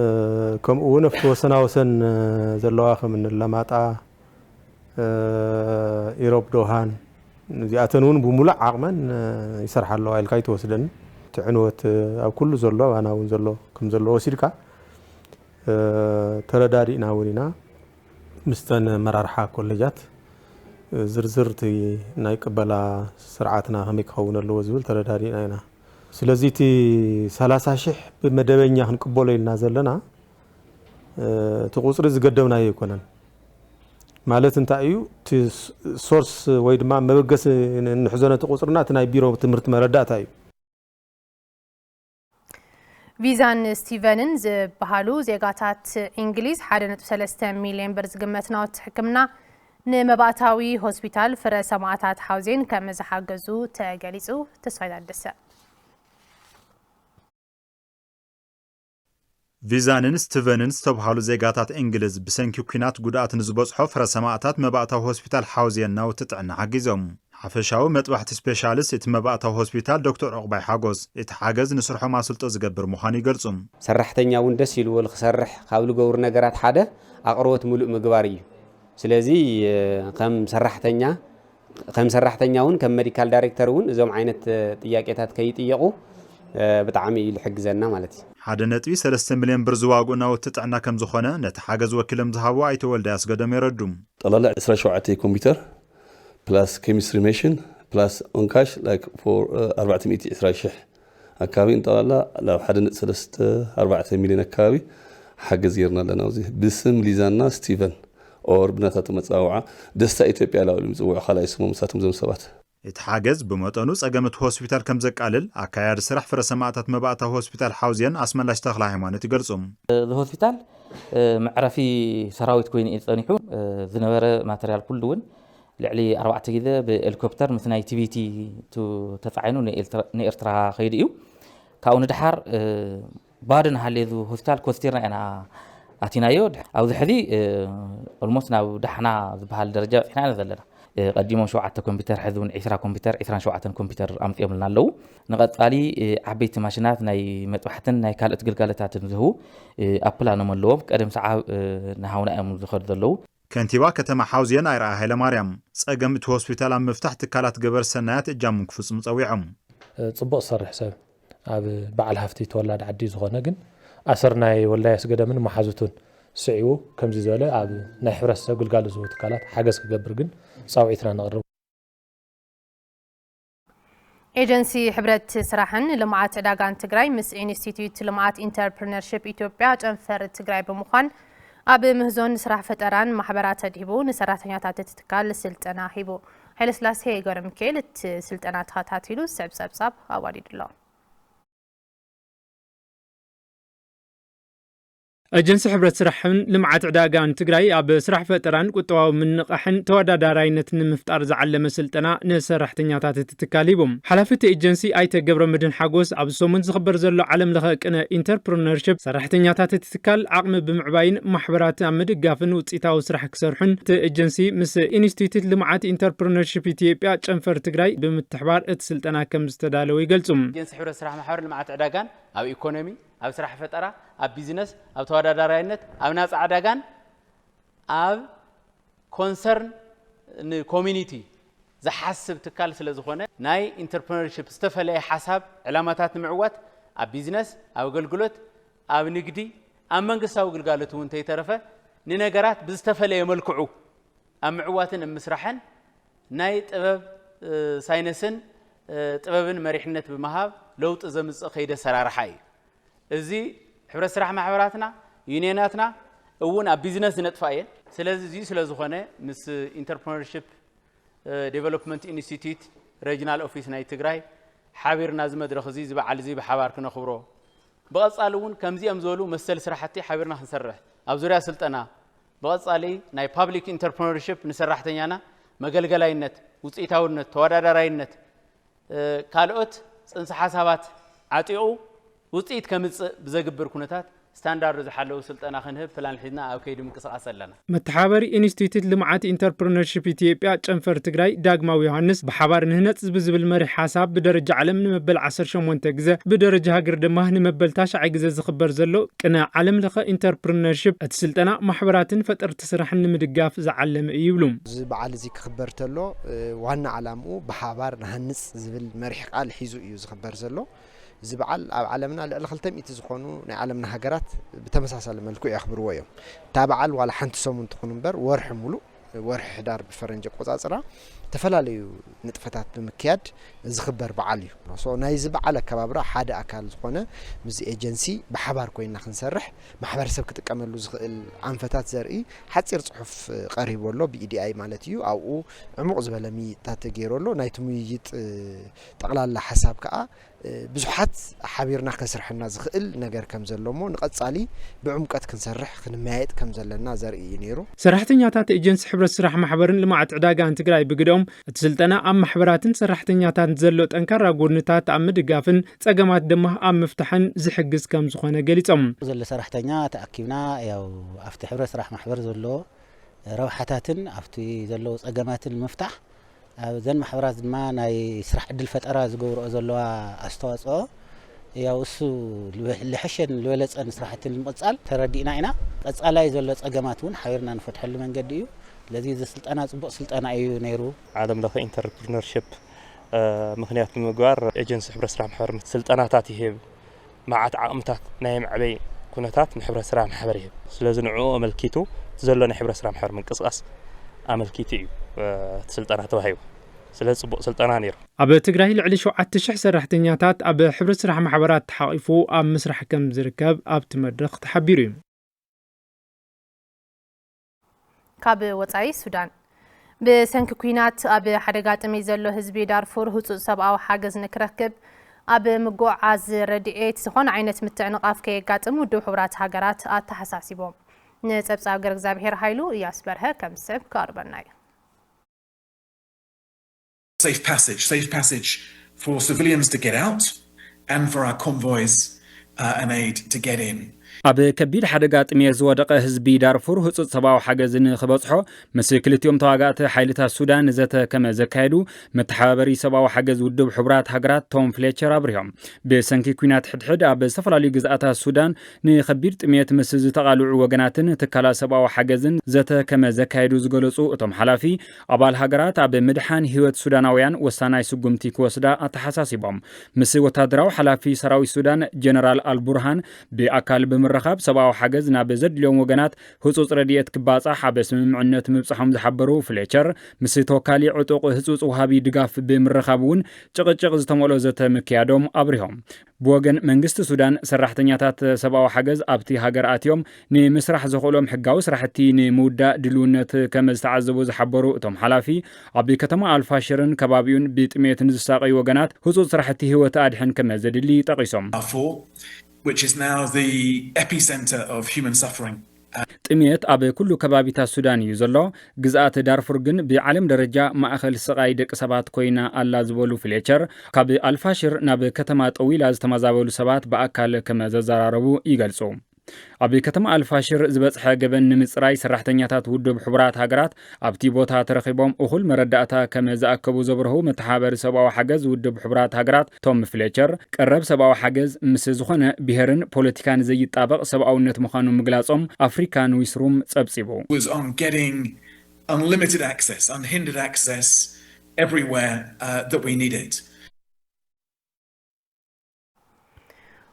ከምኡ እውን ኣብቲ ወሰናወሰን ዘለዋ ከም እኒ ለማጣ፣ እ፣ ኢሮብ ዶሃን እዚኣተን እውን ብምሉእ ዓቕመን፣ እ፣ ይሰርሓ ኣለዋ ኢልካ ኣይትወስደን። እቲ ዕንወት ኣብ ኩሉ ዘሎ፣ ኣባና እውን ዘሎ ከም ዘሎ ወሲድካ፣ እ፣ ተረዳዲእና እውን ኢና። ምስተን መራርሓ ኮሌጃት፣ እ፣ ዝርዝር እቲ ናይ ቅበላ ስርዓትና ከመይ ክኸውን ኣለዎ ዝብል ተረዳዲእና ኢና። ስለዚ እቲ ሰላሳ ሽሕ ብመደበኛ ክንቅበሎ ኢልና ዘለና፣ እ፣ እቲ ቁጽሪ ዝገደብናዮ ኣይኮነን። ማለት እንታይ እዩ? እቲ ስ-፣ ሶርስ ወይ ድማ መበገሲ ን-፣ እንሕዞ ነቲ ቁጽርና እቲ ናይ ቢሮ ትምህርቲ መረዳእታ እዩ። ቪዛን ስቲቨንን ዝበሃሉ ዜጋታት እንግሊዝ ሓደ ነጥቢ ሰለስተ ሚልዮን ብር ዝግመት ናውቲ ሕክምና ንመባእታዊ ሆስፒታል ፍረ ሰማእታት ሓውዜን ከም ዝሓገዙ ተገሊጹ። ተስፋይ ታደሰ። ቪዛንን ስቲቨንን ዝተብሃሉ ዜጋታት እንግልዝ ብሰንኪ ኲናት ጉድኣት ንዝበጽሖ ፍረ ሰማእታት መባእታዊ ሆስፒታል ሓውዜን ናውቲ ጥዕና ሓጊዞም። ሓፈሻዊ መጥባሕቲ ስፔሻልስት እቲ መባእታዊ ሆስፒታል ዶክተር ዑቕባይ ሓጎስ፣ እቲ ሓገዝ ንስርሖም ኣስልጦ ዝገብር ምዃኑ ይገልጹ። ሰራሕተኛ እውን ደስ ኢልዎ ንክሰርሕ ካብ ዝገብሩ ነገራት ሓደ ኣቕርቦት ምሉእ ምግባር እዩ። ስለዚ ከም ሰራሕተኛ ከም ሰራሕተኛ እውን ከም መዲካል ዳይሬክተር እውን እዞም ዓይነት ጥያቄታት ከይጥየቁ ብጣዕሚ እዩ ዝሕግዘና ማለት እዩ። ሓደ ነጥቢ ሰለስተ ሚልዮን ብር ዝዋግኡ ናውቲ ጥዕና ከምዝኾነ ነቲ ሓገዝ ወኪሎም ዝሃቡ ኣይተ ወልዳይ ኣስገዶም የረዱ። ጠቕላላ ዕስራ ሸውዓተ ኮምፒውተር ፕላስ ኬሚስትሪ ሜሽን ፕላስ ኦንካሽ ላይክ ፎር ኣርባዕተ ሚእቲ ዕስራ ሺሕ ኣካባቢ ንጠቕላላ ናብ ሓደ ነጥቢ ሰለስተ ኣርባዕተ ሚልዮን ኣካባቢ ሓገዝ ጌርና ኣለና። ኣብዚ ብስም ሊዛና ስቲቨን ኦር ብናታቶም ኣጸዋውዓ ደስታ ኢትዮጵያ ኢሎም ዝጽውዑ ካልኣይ ስሞም ንሳቶም እዞም ሰባት። እቲ ሓገዝ ብመጠኑ ጸገም እቲ ሆስፒታል ከም ዘቃልል ኣካያዲ ስራሕ ፍረ ሰማእታት መባእታዊ ሆስፒታል ሓውዜን ኣስመላሽ ተኽለሃይማኖት ይገልጹ። እዚ ሆስፒታል መዕረፊ ሰራዊት ኮይኑ እዩ ጸኒሑ። ዝነበረ ማተርያል ኩሉ እውን ልዕሊ ኣርባዕተ ግዜ ብሄሊኮፕተር ምስ ናይ ቲቪቲ ተጻዒኑ ንኤርትራ ከይዱ እዩ። ካብኡ ንድሓር ባዶ ናሃለየ እዚ ሆስፒታል ኮስቲርና ኢና ኣቲናዮ። ኣብዚ ሕዚ ኦልሞስት ናብ ዳሕና ዝበሃል ደረጃ በፂሕና ኢና ዘለና። ቀዲሞም ሸውዓተ ኮምፒውተር፣ ሕዚ እውን ዒስራ ኮምፒውተር፣ ዒስራን ሸውዓተን ኮምፒውተር ኣምፂኦምልና ኣለዉ። ንቐፃሊ ዓበይቲ ማሽናት ናይ መጥባሕትን ናይ ካልኦት ግልጋሎታትን ዝህቡ ኣብ ፕላኖም ኣለዎም። ቀደም ሰዓብ ናሃውና እዮም ዝኸዱ ዘለዉ። ከንቲባ ከተማ ሓውዜን ኣይረኣ ሃይለማርያም፣ ፀገም እቲ ሆስፒታል ኣብ ምፍታሕ ትካላት ገበር ሰናያት እጃሞም ክፍፅሙ ፀዊዖም። ፅቡቕ ዝሰርሕ ሰብ፣ ኣብ በዓል ሃፍቲ ተወላዲ ዓዲ ዝኾነ ግን ኣሰር ናይ ወልዳይ ኣስገደምን መሓዙቱን ስዒቡ ከምዚ ዝበለ ኣብ ናይ ሕብረተሰብ ግልጋሎት ዝህቡ ትካላት ሓገዝ ክገብር ግን ፃውዒትና ነቕርብ። ኤጀንሲ ሕብረት ስራሕን ልምዓት ዕዳጋን ትግራይ ምስ ኢንስቲትዩት ልምዓት ኢንተርፕርነርሽፕ ኢትዮጵያ ጨንፈር ትግራይ ብምዃን ኣብ ምህዞን ስራሕ ፈጠራን ማሕበራት ተድሂቡ ንሰራሕተኛታት እቲ ትካል ስልጠና ሂቡ። ኃይለስላሴ ገብረሚካኤል እቲ ስልጠና ተኸታቲሉ ሰብ ጸብጻብ ኣዋዲዱ ኣሎ። ኤጀንሲ ሕብረት ስራሕን ልምዓት ዕዳጋን ትግራይ ኣብ ስራሕ ፈጠራን ቁጠባዊ ምንቕቓሕን ተወዳዳራይነት ንምፍጣር ዝዓለመ ስልጠና ንሰራሕተኛታት እቲ ትካል ሂቦም። ሓላፊ እቲ ኤጀንሲ ኣይተ ገብረመድህን ሓጎስ፣ ኣብዚ ሰሙን ዝኽበር ዘሎ ዓለም ለኸ ቅነ ኢንተርፕረነርሽፕ ሰራሕተኛታት እቲ ትካል ዓቕሚ ብምዕባይን ማሕበራት ኣብ ምድጋፍን ውፅኢታዊ ስራሕ ክሰርሑን እቲ ኤጀንሲ ምስ ኢንስቲትዩት ልምዓት ኢንተርፕረነርሽፕ ኢትዮጵያ ጨንፈር ትግራይ ብምትሕባር እቲ ስልጠና ከም ዝተዳለወ ይገልፁ። ኤጀንሲ ሕብረት ስራሕ ማሕበር ልምዓት ዕዳጋን ኣብ ኢኮኖሚ፣ ኣብ ስራሕ ፈጠራ፣ ኣብ ቢዝነስ፣ ኣብ ተወዳዳራይነት፣ ኣብ ናፃ ዕዳጋን ኣብ ኮንሰርን ንኮሚኒቲ ዝሓስብ ትካል ስለ ዝኾነ ናይ ኢንተርፕረነርሽፕ ዝተፈለየ ሓሳብ ዕላማታት ንምዕዋት ኣብ ቢዝነስ፣ ኣብ ኣገልግሎት፣ ኣብ ንግዲ፣ ኣብ መንግስታዊ ግልጋሎት እውን እንተይተረፈ ንነገራት ብዝተፈለየ መልክዑ ኣብ ምዕዋትን ኣብ ምስራሕን ናይ ጥበብ ሳይንስን ጥበብን መሪሕነት ብምሃብ ለውጢ ዘምፅእ ከይዲ ኣሰራርሓ እዩ። እዚ ሕብረት ስራሕ ማሕበራትና ዩኒየናትና እውን ኣብ ቢዝነስ ዝነጥፋ እየን። ስለዚ እዚ ስለ ዝኾነ ምስ ኢንተርፕረነርሽፕ ዴቨሎፕመንት ኢንስቲትዩት ሬጅናል ኦፊስ ናይ ትግራይ ሓቢርና እዚ መድረኽ እዚ እዚ በዓል እዚ ብሓባር ክነኽብሮ ብቐፃሊ እውን ከምዚኦም ዝበሉ መሰል ስራሕቲ ሓቢርና ክንሰርሕ ኣብ ዙርያ ስልጠና ብቐፃሊ ናይ ፓብሊክ ኢንተርፕረነርሽፕ ንሰራሕተኛና መገልገላይነት፣ ውፅኢታውነት፣ ተወዳዳራይነት ካልኦት ፅንሰ ሓሳባት ዓጢቑ ውፅኢት ከምፅእ ብዘግብር ኩነታት ስታንዳርዱ ዝሓለዉ ስልጠና ክንህብ ፕላን ሒዝና ኣብ ከይዲ ምንቅስቓስ ኣለና። መተሓባበሪ ኢንስቲትዩት ልምዓት ኢንተርፕረነርሽፕ ኢትዮጵያ ጨንፈር ትግራይ ዳግማዊ ዮሃንስ ብሓባር ንህነፅ ብዝብል መሪሕ ሓሳብ ብደረጃ ዓለም ንመበል ዓሰርተ ሸሞንተ ግዘ ብደረጃ ሃገር ድማ ንመበል ታሽዓይ ግዘ ዝኽበር ዘሎ ቅነ ዓለም ለኸ ኢንተርፕረነርሽፕ እቲ ስልጠና ማሕበራትን ፈጠርቲ ስራሕን ንምድጋፍ ዝዓለመ እዩ ይብሉ። እዚ በዓል እዚ ክኽበር ተሎ ዋና ዓላምኡ ብሓባር ንሃንፅ ዝብል መሪሕ ቃል ሒዙ እዩ ዝኽበር ዘሎ። እዚ በዓል ኣብ ዓለምና ልዕሊ ክልተ ሚእቲ ዝኾኑ ናይ ዓለምና ሃገራት ብተመሳሳሊ መልክዑ የኽብርዎ እዮም። እታ በዓል ዋላ ሓንቲ ሰሙን ትኹን እምበር ወርሒ ሙሉእ ወርሒ ሕዳር ብፈረንጂ ኣቆፃፅራ ዝተፈላለዩ ንጥፈታት ብምክያድ ዝኽበር በዓል እዩ። ሶ ናይዚ በዓል ኣከባብራ ሓደ ኣካል ዝኾነ ምስዚ ኤጀንሲ ብሓባር ኮይና ክንሰርሕ ማሕበረሰብ ክጥቀመሉ ዝኽእል ኣንፈታት ዘርኢ ሓፂር ፅሑፍ ቀሪቡ ኣሎ ብኢዲኣይ ማለት እዩ። ኣብኡ ዕሙቕ ዝበለ ምይይጥታት ተገይሩ ኣሎ። ናይቲ ምይይጥ ጠቕላላ ሓሳብ ከዓ ብዙሓት ሓቢርና ከስርሐና ዝኽእል ነገር ከም ዘሎ እሞ ንቐፃሊ ብዕምቀት ክንሰርሕ ክንመያየጥ ከም ዘለና ዘርኢ እዩ ነይሩ። ሰራሕተኛታት ኤጀንሲ ሕብረት ስራሕ ማሕበርን ልምዓት ዕዳጋን ትግራይ ብግደኦም እቲ ስልጠና ኣብ ማሕበራትን ሰራሕተኛታትን ዘሎ ጠንካራ ጎድንታት ኣብ ምድጋፍን ፀገማት ድማ ኣብ ምፍታሕን ዝሕግዝ ከም ዝኾነ ገሊፆም። ዘሎ ሰራሕተኛ ተኣኪብና ያው ኣብቲ ሕብረት ስራሕ ማሕበር ዘሎ ረብሓታትን ኣብቲ ዘለዉ ፀገማትን ንምፍታሕ ኣብዘን ማሕበራት ድማ ናይ ስራሕ ዕድል ፈጠራ ዝገብርኦ ዘለዋ ኣስተዋፅኦ ያው እሱ ልሐሸን ልበለፀን ስራሕቲ ንምቕፃል ተረዲእና ኢና። ቀፃላይ ዘሎ ፀገማት እውን ሓቢርና ንፈትሐሉ መንገዲ እዩ። ስለዚ እዚ ስልጠና ፅቡቕ ስልጠና እዩ ነይሩ። ዓለም ለኸ ኢንተርፕርነርሽፕ ምኽንያት ብምግባር ኤጀንሲ ሕብረት ስራሕ ማሕበር ስልጠናታት ይህብ። መዓት ዓቕምታት ናይ መዕበይ ኩነታት ንሕብረት ስራሕ ማሕበር ይህብ። ስለዚ ንዕኡ ኣመልኪቱ እቲ ዘሎ ናይ ሕብረት ስራሕ ማሕበር ምንቅስቃስ ኣመልኪቱ እዩ እቲ ስልጠና ተዋሂቡ። ስለዚ ፅቡቕ ስልጠና ነይሩ። ኣብ ትግራይ ልዕሊ ሸውዓተ ሽሕ ሰራሕተኛታት ኣብ ሕብረት ስራሕ ማሕበራት ተሓቒፉ ኣብ ምስራሕ ከም ዝርከብ ኣብቲ መድረኽ ተሓቢሩ እዩ። ካብ ወጻኢ ሱዳን ብሰንኪ ኲናት ኣብ ሓደጋ ጥሜት ዘሎ ህዝቢ ዳርፉር ህጹጽ ሰብኣዊ ሓገዝ ንክረክብ ኣብ ምጉዕዓዝ ረድኤት ዝኾነ ዓይነት ምትዕንቓፍ ከየጋጥም ውድብ ሕቡራት ሃገራት ኣተሓሳሲቦም። ንጸብጻብ ገብረ እግዚኣብሔር ሃይሉ እያስ በርሀ ከም ዝስዕብ ክቐርበልና እዩ። Safe passage, safe passage for civilians to get out and for our convoys uh, and aid to get in. ኣብ ከቢድ ሓደጋ ጥሜት ዝወደቐ ህዝቢ ዳርፉር ህጹጽ ሰብኣዊ ሓገዝ ንኽበጽሖ ምስ ክልቲኦም ተዋጋእቲ ሓይልታት ሱዳን ዘተ ከመ ዘካየዱ መተሓባበሪ ሰብኣዊ ሓገዝ ውድብ ሕቡራት ሃገራት ቶም ፍሌቸር ኣብሪሆም። ብሰንኪ ኲናት ሕድሕድ ኣብ ዝተፈላለዩ ግዝኣታት ሱዳን ንኸቢድ ጥሜት ምስ ዝተቓልዑ ወገናትን ትካላት ሰብኣዊ ሓገዝን ዘተ ከመ ዘካየዱ ዝገለጹ እቶም ሓላፊ፣ ኣባል ሃገራት ኣብ ምድሓን ህይወት ሱዳናውያን ወሳናይ ስጉምቲ ክወስዳ ኣተሓሳሲቦም። ምስ ወታደራዊ ሓላፊ ሰራዊት ሱዳን ጀነራል ኣልቡርሃን ብኣካል ብምርኻብ ሰብኣዊ ሓገዝ ናብ ዘድልዮም ወገናት ህጹጽ ረድኤት ክባጻሕ ኣብ ስምምዕነት ምብጻሖም ዝሓበሩ ፍሌቸር፣ ምስ ተወካሊ ዕጡቕ ህጹጽ ወሃቢ ድጋፍ ብምርኻብ እውን ጭቕጭቕ ዝተመልኦ ዘተ ምክያዶም ኣብሪሆም። ብወገን መንግስቲ ሱዳን፣ ሰራሕተኛታት ሰብኣዊ ሓገዝ ኣብቲ ሃገር ኣትዮም ንምስራሕ ዘኽእሎም ሕጋዊ ስራሕቲ ንምውዳእ ድልውነት ከም ዝተዓዘቡ ዝሓበሩ እቶም ሓላፊ፣ ኣብ ከተማ ኣልፋሽርን ከባቢኡን ብጥሜት ንዝሳቐዩ ወገናት ህጹጽ ስራሕቲ ህይወት ኣድሕን ከም ዘድሊ ጠቒሶም። Darfur, which is now the epicenter of human suffering. ጥሜት ኣብ ኩሉ ከባቢታት ሱዳን እዩ ዘሎ። ግዝኣት ዳርፉር ግን ብዓለም ደረጃ ማእኸል ስቓይ ደቂ ሰባት ኮይና ኣላ ዝበሉ ፍሌቸር፣ ካብ ኣልፋሽር ናብ ከተማ ጠዊላ ዝተመዛበሉ ሰባት ብኣካል ከም ዘዘራረቡ ይገልጹ። ኣብ ከተማ ኣልፋሽር ዝበጽሐ ገበን ንምጽራይ ሰራሕተኛታት ውድብ ሕቡራት ሃገራት ኣብቲ ቦታ ተረኺቦም እኹል መረዳእታ ከም ዝኣከቡ ዘብርሁ መተሓባበሪ ሰብኣዊ ሓገዝ ውድብ ሕቡራት ሃገራት ቶም ፍሌቸር፣ ቀረብ ሰብኣዊ ሓገዝ ምስ ዝኾነ ብሄርን ፖለቲካን ዘይጣበቕ ሰብኣውነት ምዃኑ ምግላጾም ኣፍሪካ ኒውስሩም ጸብጺቡ። was on getting unlimited access, unhindered access everywhere uh, that we needed.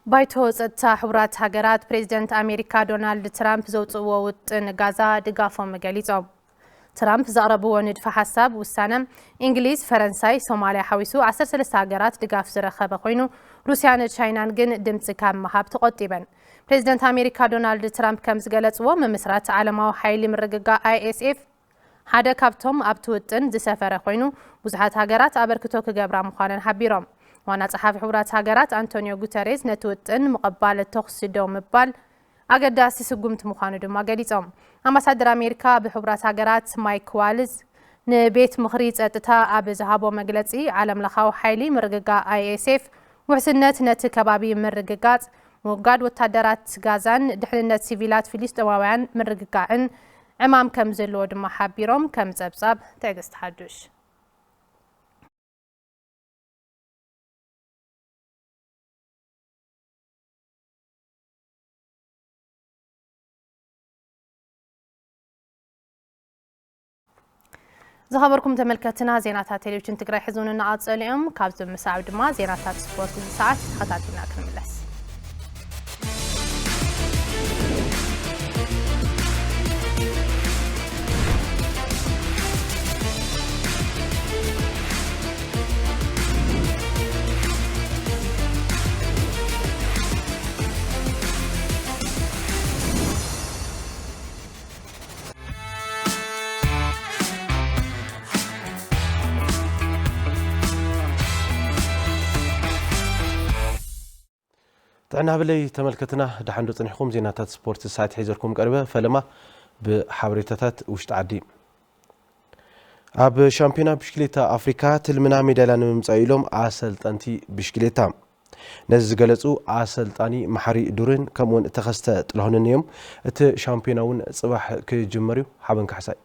ባይቶ ጸጥታ ሕቡራት ሃገራት ፕሬዚደንት ኣሜሪካ ዶናልድ ትራምፕ ዘውፅእዎ ውጥን ጋዛ ድጋፎም ገሊጾም። ትራምፕ ዘቕረብዎ ንድፈ ሓሳብ ውሳነ እንግሊዝ፣ ፈረንሳይ፣ ሶማልያ ሓዊሱ ዓሰርተ ሰለስተ ሃገራት ድጋፍ ዝረኸበ ኮይኑ፣ ሩስያን ቻይናን ግን ድምፂ ካብ ምሃብ ተቖጢበን። ፕሬዚደንት ኣሜሪካ ዶናልድ ትራምፕ ከም ዝገለፅዎ፣ ምምስራት ዓለማዊ ሓይሊ ምርግጋእ ኣይኤስኤፍ ሓደ ካብቶም ኣብቲ ውጥን ዝሰፈረ ኮይኑ፣ ብዙሓት ሃገራት ኣበርክቶ ክገብራ ምዃነን ሓቢሮም። ዋና ጸሓፊ ሕቡራት ሃገራት ኣንቶኒዮ ጉተሬዝ ነቲ ውጥን ምቕባል ተኹሲ ደው ምባል ኣገዳሲ ስጉምቲ ምዃኑ ድማ ገሊጾም። ኣምባሳደር ኣሜሪካ ኣብ ሕቡራት ሃገራት ማይክ ዋልዝ ንቤት ምኽሪ ጸጥታ ኣብ ዝሃቦ መግለጺ፣ ዓለምለኻዊ ሓይሊ ምርግጋእ ኣይኤስኤፍ ውሕስነት ነቲ ከባቢ ምርግጋጽ፣ ምውጋድ ወታደራት ጋዛን ድሕንነት ሲቪላት ፍልስጤማውያን ምርግጋዕን ዕማም ከም ዘለዎ ድማ ሓቢሮም። ከም ጸብጻብ ትዕግስት ሓዱሽ። ዝኸበርኩም ተመልከትና፣ ዜናታት ቴሌቪዥን ትግራይ ሕዚ እውን እናቐጸሉ እዮም። ካብዚ ብምስዓብ ድማ ዜናታት ስፖርት እዚ ሰዓት ተኸታቲልና ክንምለስ። ጥዕና ብለይ ተመልከትና፣ ደሓን ዶ ጽኒሕኩም? ዜናታት ስፖርት ሰዓት ሒዘልኩም ቀርበ። ፈለማ ብሓበሬታታት ውሽጢ ዓዲ። ኣብ ሻምፒዮና ብሽክሌታ ኣፍሪካ ትልምና ሜዳልያ ንምምጻእ ኢሎም ኣሰልጠንቲ ብሽክሌታ። ነዚ ዝገለጹ ኣሰልጣኒ መሓሪ ዱርን ከምኡውን ተኸስተ ጥላሁንን እዮም። እቲ ሻምፒዮና እውን ጽባሕ ክጅመር እዩ። ሓበን ካሕሳይ።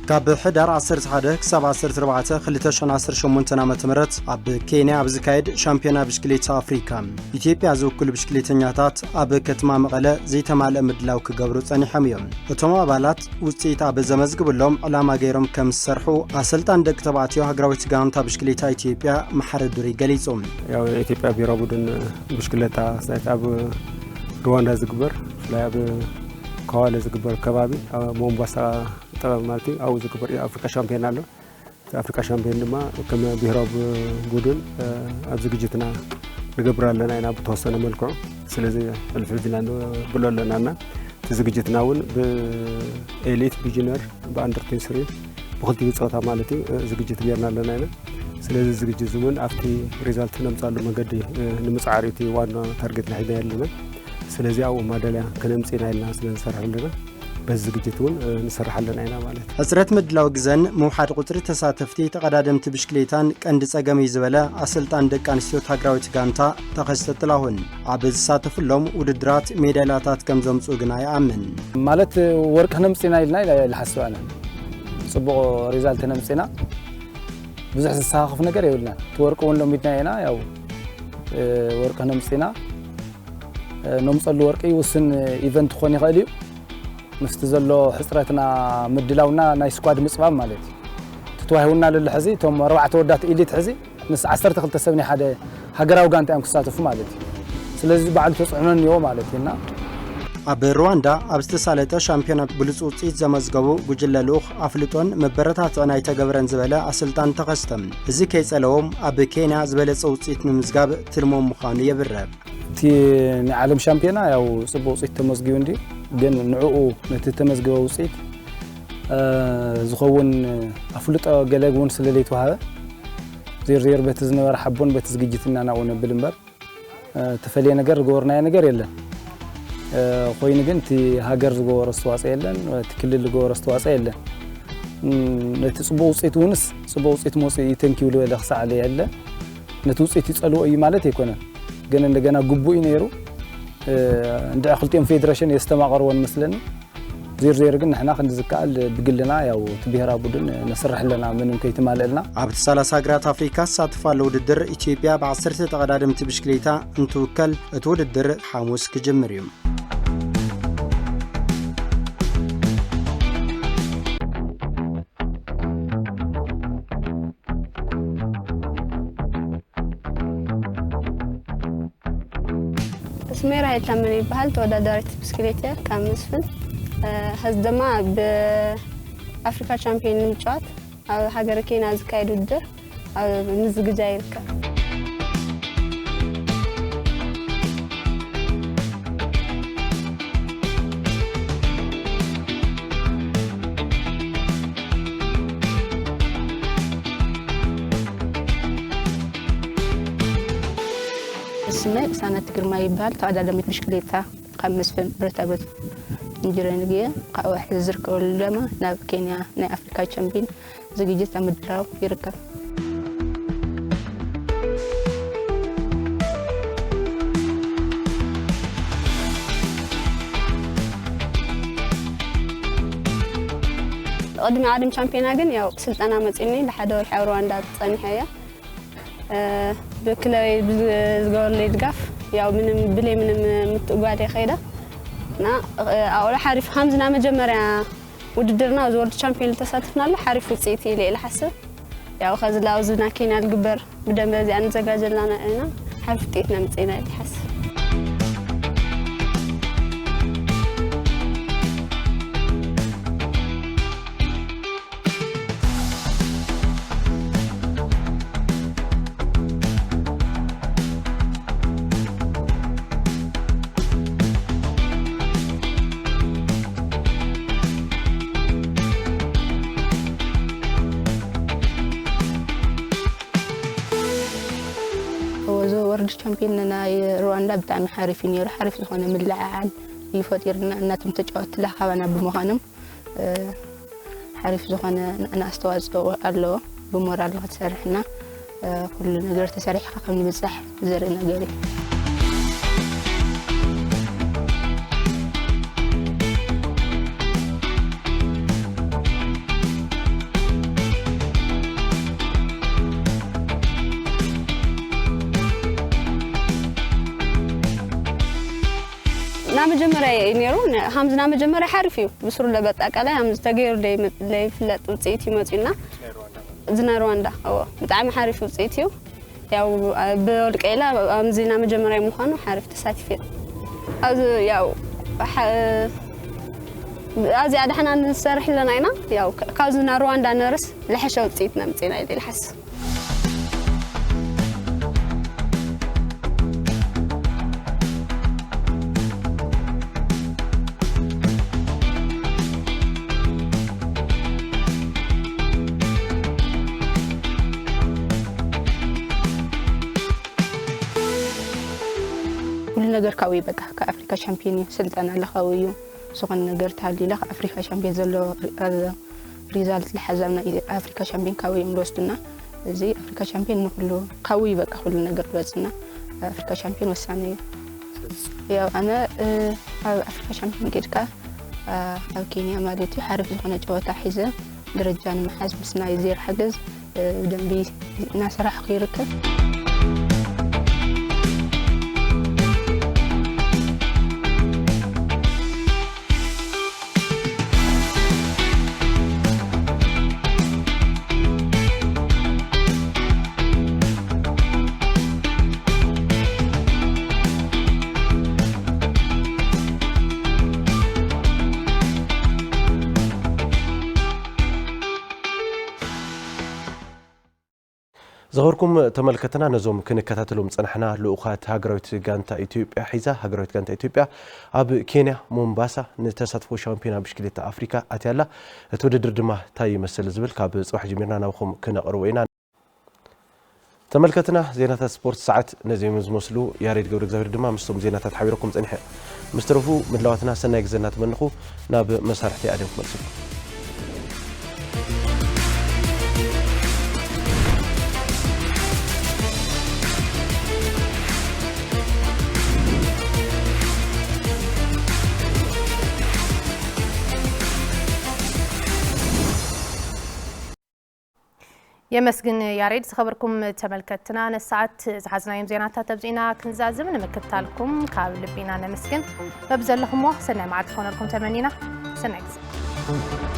ካብ ሕዳር ዓሰርተ ሓደ ክሳብ ዓሰርተ ኣርባዕተ ክልተ ሽሕን ዓሰርተ ሸሞንተን ዓመተ ምህረት ኣብ ኬንያ ኣብ ዝካየድ ሻምፒዮና ብሽክሌታ ኣፍሪካ፣ ኢትዮጵያ ዝውክሉ ብሽክሌተኛታት ኣብ ከተማ መቐለ ዘይተማልአ ምድላው ክገብሩ ጸኒሖም እዮም። እቶም ኣባላት ውጽኢት ኣብ ዘመዝግብሎም ዕላማ ገይሮም ከም ዝሰርሑ ኣሰልጣን ደቂ ተባዕትዮ ሃገራዊት ጋንታ ብሽክሌታ ኢትዮጵያ መሓሪ ዱሪ ገሊጹ። ያው የኢትዮጵያ ብሔራዊ ቡድን ብሽክሌታ ሳይት ኣብ ሩዋንዳ ዝግበር፣ ብፍላይ ኣብ ከዋለ ዝግበር ከባቢ፣ ኣብ ሞምባሳ ጠባብ ማለት እዩ። ኣብኡ ዝግበር ኣፍሪካ ሻምፒዮን ኣሎ። እቲ ኣፍሪካ ሻምፒዮን ድማ ከም ብሔራዊ ቡድን ኣብ ዝግጅትና ንገብር ኣለና ኢና ብተወሰነ መልክዑ። ስለዚ ሕልፍሕፍ ኢና ንብሎ ኣለና እና እቲ ዝግጅትና እውን ብኤሊት፣ ቢጅነር፣ ብኣንደር ትዌንቲ ስሪ ብክልቲኡ ፆታ ማለት እዩ ዝግጅት ጌርና ኣለና ኢና። ስለዚ ዝግጅት እዚ እውን ኣብቲ ሪዛልት ነምፃሉ መገዲ ንምፅዓር እቲ ዋና ታርጌት ናይ ዘለና። ስለዚ ኣብኡ ማዳልያ ከነምፅእና ኢልና ስለ ንሰርሕ ኣለና። በዚ ዝግጅት እውን ንሰርሕ ኣለና ኢና ማለት እዩ። ሕፅረት ምድላው ግዘን ምውሓድ ቁፅሪ ተሳተፍቲ ተቐዳደምቲ ብሽክሌታን ቀንዲ ፀገም እዩ ዝበለ ኣሰልጣን ደቂ ኣንስትዮ ታግራዊት ጋንታ ተኸስተ ጥላሁን፣ ኣብ ዝሳተፍሎም ውድድራት ሜዳልያታት ከም ዘምፅኡ ግና ይኣምን። ማለት ወርቂ ክነምፅና ኢልና ኢለ ዝሓስብ ኣነ። ፅቡቕ ሪዛልት ነምፅና፣ ብዙሕ ዝሰኻኽፍ ነገር የብልና። እቲ ወርቂ እውን ሎሚድና ኢና፣ ያው ወርቂ ነምፅና። ነምፀሉ ወርቂ ውስን ኢቨንት ክኾን ይኽእል እዩ። ምስቲ ዘሎ ሕፅረትና ምድላውና ናይ ስኳድ ምፅባብ ማለት እዩ። እቲ ተዋሂቡና ለሎ ሕዚ እቶም ኣርባዕተ ወዳት ኢሊት ሕዚ ምስ ዓሰርተ ክልተ ሰብ ናይ ሓደ ሃገራዊ ጋንታ እዮም ክሳተፉ ማለት እዩ። ስለዚ ባዕሉ ተፅዕኖ እኒኦ ማለት እዩ እና ኣብ ሩዋንዳ ኣብ ዝተሳለጠ ሻምፒዮናት ብሉፅ ውፅኢት ዘመዝገቡ ጉጅለ ልኡኽ ኣፍልጦን መበረታትዕን ኣይተገብረን ዝበለ ኣሰልጣን ተኸስተ፣ እዚ ከይፀለዎም ኣብ ኬንያ ዝበለፀ ውፅኢት ንምዝጋብ ትልሞም ምዃኑ የብርህ። እቲ ናይ ዓለም ሻምፒዮና ያው ፅቡቅ ውፅኢት ተመዝጊቡ እንዲ ግን ንዕኡ ነቲ ተመዝግበ ውፅኢት ዝኸውን ኣፍልጦ ገለ እውን ስለ ዘይተዋሃበ ዜር ዜር በቲ ዝነበረ ሓቦን በቲ ዝግጅትና ናብኡ ነብል እምበር ተፈለየ ነገር ዝገበርናዮ ነገር የለን። ኮይኑ ግን እቲ ሃገር ዝገበሮ ኣስተዋፅኦ የለን፣ እቲ ክልል ዝገበሮ ኣስተዋፅኦ የለን። ነቲ ፅቡቅ ውፅኢት እውንስ ፅቡቅ ውፅኢት መፅኡ እዩ ተንኪው ዝበለ ክሳዕ የለ። ነቲ ውፅኢት ይፀልዎ እዩ ማለት ኣይኮነን። ግን እንደገና ግቡእ እዩ ነይሩ። እንድዒ ክልቲኦም ፌደሬሽን የስተማቐርዎ ንመስለኒ። ዜር ዜር ግን ንሕና ክንዲ ዝከኣል ብግልና ያው እቲ ብሄራዊ ቡድን ነስርሕ ኣለና ምንም ከይትማልእልና። ኣብቲ ሰላሳ ሃገራት ኣፍሪካ ዝሳተፋሉ ውድድር ኢትዮጵያ ብዓሰርተ ተቐዳደምቲ ብሽክሌታ እንትውከል እቲ ውድድር ሓሙስ ክጅምር እዩ። ስሜራ የታመን ይበሃል። ተወዳዳሪት ብስክሌት እየ ካብ መስፍን። እ፣ ሐዚ ድማ ብኣፍሪካ ቻምፒዮን ንምጫወት ኣብ ሃገረ ኬንያ ዝካየድ ውድድር ኣብ ምዝግጃ ይርከብ። ስመይ ቅሳነት ግርማ ይበሃል። ተቐዳዳሚት ብሽክሌታ ካብ መስፍን ብረታብረት ኢንጂነሪንግ እየ። ካብኡ ሕዚ ዝርከበሉ ድማ ናብ ኬንያ ናይ ኣፍሪካ ቻምፒዮን ዝግጅት ኣብ ምድላው ይርከብ። ቅድሚ ዓለም ቻምፒዮና ግን ያው ስልጠና መፂኒ ንሓደ ወርሒ ኣብ ሩዋንዳ ፀኒሐ እየ። እ፣ ብክለበይ ብዝገበሩለይ ድጋፍ ያው ምንም ብለይ ምንም ምትእጓድ እየ ከይደ እና፣ እ፣ ኣብኡ ሓሪፍ ከምዚ ናይ መጀመርያ ውድድርና ኣብዚ ወርልድ ቻምፒዮን ዝተሳተፍናሉ ሓሪፍ ውፅኢት ኢለ ኢለ ሓስብ። ያው ከዚ ላው ዝና ኬንያ ልግበር ብደንበ እዚኣ ንዘጋጀ ኣለና ኢና። ሓሪፍ ውፅኢት ነምፅእ ኢና ኢለ ሓስብ። እዚ ወርልድ ቻምፒዮን ናይ ሩዋንዳ ብጣዕሚ ሓሪፍ እዩ ነይሩ። ሓሪፍ ዝኾነ ምልዕዓል እዩ ፈጢርና። እናቶም ተጫወትቲ ላኻባና ብምዃኖም፣ እ፣ ሓሪፍ ዝኾነ ን-፣ ኣስተዋፅኦ ኣለዎ። ብሞራል ንክትሰርሕና፣ እ፣ ኩሉ ነገር ተሰሪሕካ ከም ንብፃሕ ዘርኢ ነገር እዩ። ና መጀመርያ እዩ ነይሩ። ን-፣ ሃምዚ ና መጀመርያ ሓሪፍ እዩ። ብስሩ ለበጣ ቃላይ ሃምዚ ተገይሩ ለይ-፣ ለይፍለጥ ውፅኢት እዩ መፅኡና። እዚ ናይ ሩዋንዳ፣ እዎ፣ ብጣዕሚ ሓሪፍ ውፅኢት እዩ። ያው፣ ብወልቀ ኢላ፣ ኣምዚ ና መጀመርያ ምዃኑ ሓሪፍ ተሳቲፍ እየ። ኣብዚ፣ ያው፣ ሓ-፣ ኣብዚኣ ዳሕና ንሰርሕ ኣለና ኢና። ያው፣ ካ-፣ ካብዚ ና ሩዋንዳ ነርስ ለሐሸ ውፅኢት ነምፅእና ኢለ ይልሓስብ። ነገር ካብኡ እዩ በቃ፣ ከኣፍሪካ ሻምፒዮን እዩ፣ ስልጠና ለኻዊ እዩ። ዝኾነ ነገር ተሃልዩላ ከኣፍሪካ ሻምፒዮን ዘሎ ሪዛልት ለሓዛብ ናይ ኣፍሪካ ሻምፒዮን ካብኡ እዮም ልወስዱና። እዚ ኣፍሪካ ሻምፒዮን ንኩሉ ካብኡ እዩ በቃ፣ ኩሉ ነገር ልወፅና። ኣፍሪካ ሻምፒዮን ወሳኒ እዩ። ያው ኣነ ኣብ ኣፍሪካ ሻምፒዮን ጌድካ ኣብ ኬንያ ማለት እዩ ሓሪፍ ዝኾነ ጨወታ ሒዘ ደረጃ ንምሓዝ ምስ ናይ ዜር ሓገዝ ብደንቢ እናሰራሕኩ ይርከብ። ዝኸበርኩም ተመልከትና፣ ነዞም ክንከታተሎም ጸናሕና ልኡኻት ሃገራዊት ጋንታ ኢትዮጵያ ሒዛ። ሃገራዊት ጋንታ ኢትዮጵያ ኣብ ኬንያ ሞምባሳ ንተሳትፎ ሻምፒዮና ብሽክሌታ ኣፍሪካ ኣትያላ። እቲ ውድድር ድማ እንታይ ይመስል ዝብል ካብ ጽባሕ ጀሚርና ናብኹም ክነቕርቦ ኢና። ተመልከትና፣ ዜናታት ስፖርት ሰዓት ነዚኦም ዝመስሉ። ያሬድ ገብረ እግዚኣብሔር ድማ ምስቶም ዜናታት ሓቢረኩም ጸኒሐ። ምስ ተረፉ ምድላዋትና ሰናይ ግዜ እናተመንኹ ናብ መሳርሕቲ ኣድዮም ክመልሰኩም። የመስግን ያሬድ። ዝኸበርኩም ተመልከትና፣ ነሰዓት ዝሓዝናዮም ዜናታት ኣብዚና ክንዛዝም ንምክትታልኩም ካብ ልቢና ነመስግን። በብዘለኹሞ ሰናይ መዓልቲ ክኾነልኩም ተመኒና። ሰናይ ግዜ።